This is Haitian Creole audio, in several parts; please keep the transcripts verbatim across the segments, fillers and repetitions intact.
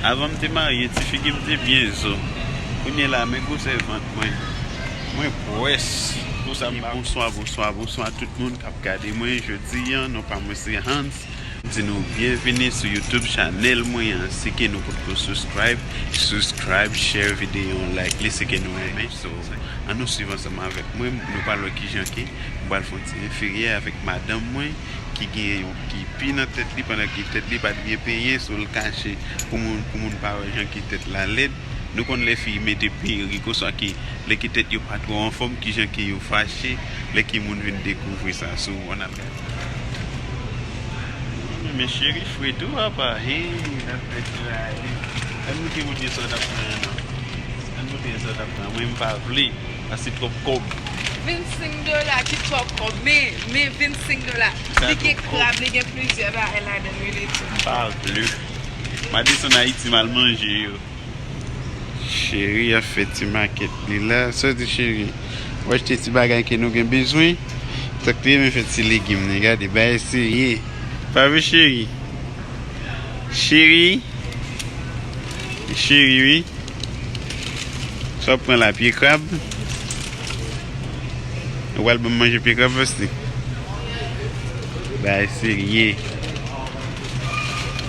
Avan m te marye, ti figi m te byen zo. Kounye la, men gwosè vant mwen. Mwen pwès. Pou sa m pa... Bonswa, bonswa, bonswa tout moun k ap gade mwen jodi a. Non pa mwen se Hans. M di nou byenvini sou YouTube chanèl mwen an. Si ke nou potko subscribe, subscribe, share videyo an, like li si ke nou renmen. So, ann nou swiv ansanm avèk mwen. Nou pral wè kijan ke m pral fè yon ti enferyè avèk madanm mwen ki gen yon ki pi nan tèt li, pandan ke tèt li pa t byen penyen, so l kache pou moun, pou moun pa wè jan ke tèt la lèd. Nou konn lè fi mete perik oswa ke lè ke tèt yo pa twò anfòm, kijan ke yo fache lè ke moun vin dekouvri sa. So, ann al gade. Men cheri fre tou, papa. Hey, n ap fè ti bagay. Ann moute moun yo sa w t ap pran an non. Ann moute yo sa w t ap pran. Mwen, m pa vle. Paske twòp kòb. Vennsenk dola ki twòp kòb. Men, men vennsenk dola. Li gen krab, li gen plizyè bagay ladan l, wi, li tou. M pa vle. M a desann Ayiti, m al manje yo. Cheri ap fè ti makèt li la. Sa w di, cheri? W achte ti bagay ke nou gen bezwen. Tank li renmen fè ti legim li. Gade, bagay serye. Pa vre, cheri? Cheri? Cheri, wi. Sa w pran la, pye krab? Ou pral ban m manje pye krab, Vesti? Bagay serye.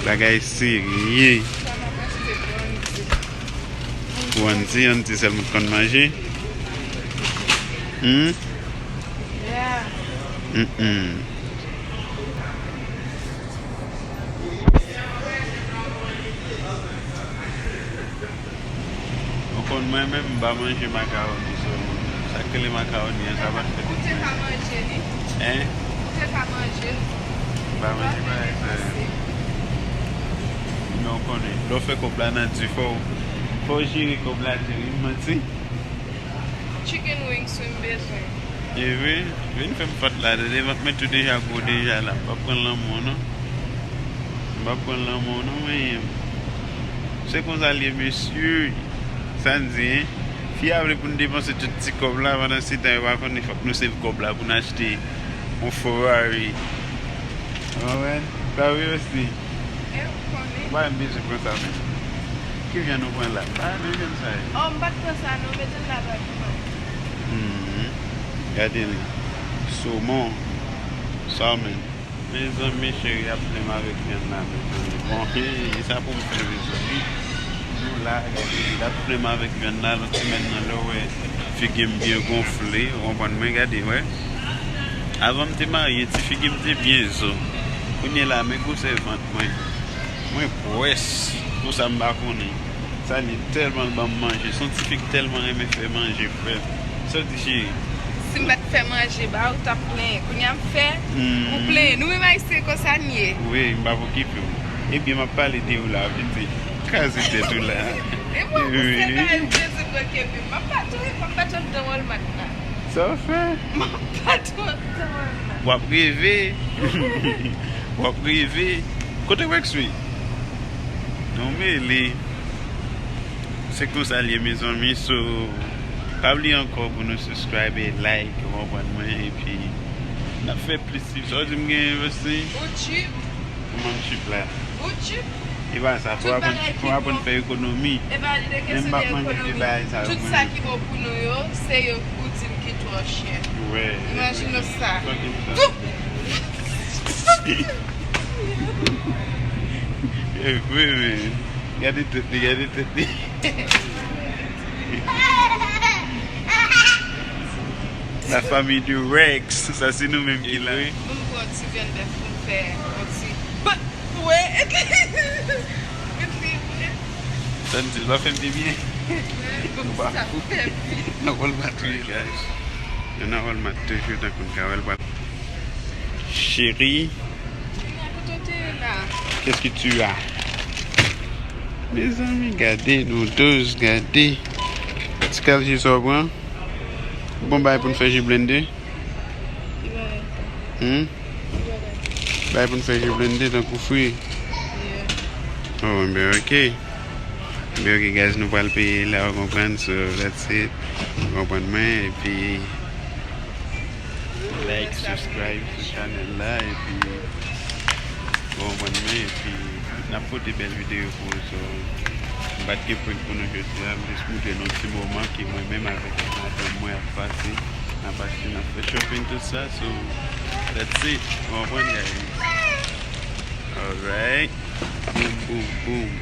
Bagay serye. Pou Andy, Andy sèl moun k konn manje. Hmm? Mm-mm. Ou konn mwen menm, m pa manje makawoni sèlman. Sa k rele makawoni an, sa pa t fèt pou mwen. Ou te ka manje li? Hein? Ou te ka manje l? M pa manje bagay sa yo. Men w konnen, lè w fè kòb la nan di, fò w, fò w jere kòb la di, wi, m manti. Chicken wings, wi, m bezwen. E vre, vin fè m fat la, tande, vant mwen tou deja gwo deja la. M p ap pran lanmò, non. M p ap pran lanmò, non, men. Se konsa l ye, mesye. Sa n di, hein? Fi a vle pou n depanse tout ti kòb la, pandan se tan yo pa konnen fòk nou save kòb la pou n achte yon Ferrari. Ou konprann? Pa vre, Vesti? E ou konnen. Ou pa menm bezwen pran sa menm. Ki vyann ou pran la? Pa menm vyann sa ye. Oh, m pa t pran sa non, mete l la bak mwen. Hmm. Gade l. Somon. Salmon. Mezanmi, cheri ap plenm avèk vyann la, mezanmi. Bon, e, e sa pou m fè, mezanmi. Nou la, gade, li ap plenm avèk vyann la, lòt semèn nan, lè w wè figi m byen gonfle, ou konprann mwen, gade, wè. Avan m te marye, ti figi m te byen zo. Kounye la, men gwosè vant mwen. Mwen pwès, pou sa m pa konnen. Sa li tèlman ban m manje. Se yon tifi k tèlman renmen fè manje, frè m. Sa w di, cheri? Si m pa t fè manje ba ou, t ap plenyen. Kounye a m fè, ou plenyen. Nou menm Ayisyen konsa n ye. Wi, m p ap okipe w. Ebyen, m ap pale de ou la, vite. Kraze tèt ou la. E mwen, ou se bagay ou bezwen pran kenbe. M ap bat ou, m ap bat ou anndan Walmart la. Sa w fè? M ap bat ou anndan Walmart. W ap reve. W ap reve. Kote Rex, wi? Nou mele. Se konsa l ye, mezanmi. So, pa bliye ankò pou nou subscribe, like, ou konprann mwen, epi n ap fè plis. Sa w di m gen, Vesti? Ou cheap. Kòman m cheap la? Ou cheap. E pa sa, fò w aprann, fò w aprann fè ekonomi. E pa de kesyon de ekonomi. Tout sa ki bon pou nou yo, se yo ou di m ki twò chè. Imajine w sa. E vre, men. Gade tèt li, gade tèt li. La famille de Rex, sa se nou menm ki la. Bon, m pran ti vyann bèf pou m fè yon ti bat pou wè. Met li vre. Sa n di l pa fè m de byen. Bon, sa fè m byen. Nan Walmart wi, guys. Nou nan Walmart toujou, tankou n ka wè l pral. Chérie, qu'est-ce que tu as? Mezanmi, gade noodles, gade. Ti kal ji sa w pran? Bon bagay pou n fè ji blende? Hmm? Bagay pou n fè ji blende tankou fri. Oh, ben ok. Ben ok, guys, nou pral peye la, w konprann? So, that's it. W konprann mwen, epi like, subscribe sou chanèl la, epi w konprann mwen, epi N ap pote bèl videyo pou ou, so, m pa t gen prank pou nou jodi a, m jis moutre nou ti moman ke mwen menm avèk madanm mwen ap pase, n ap achte, n ap fè shopping, tout sa, so, that's it, w konprann, guys? Alright, boom, boom, boom.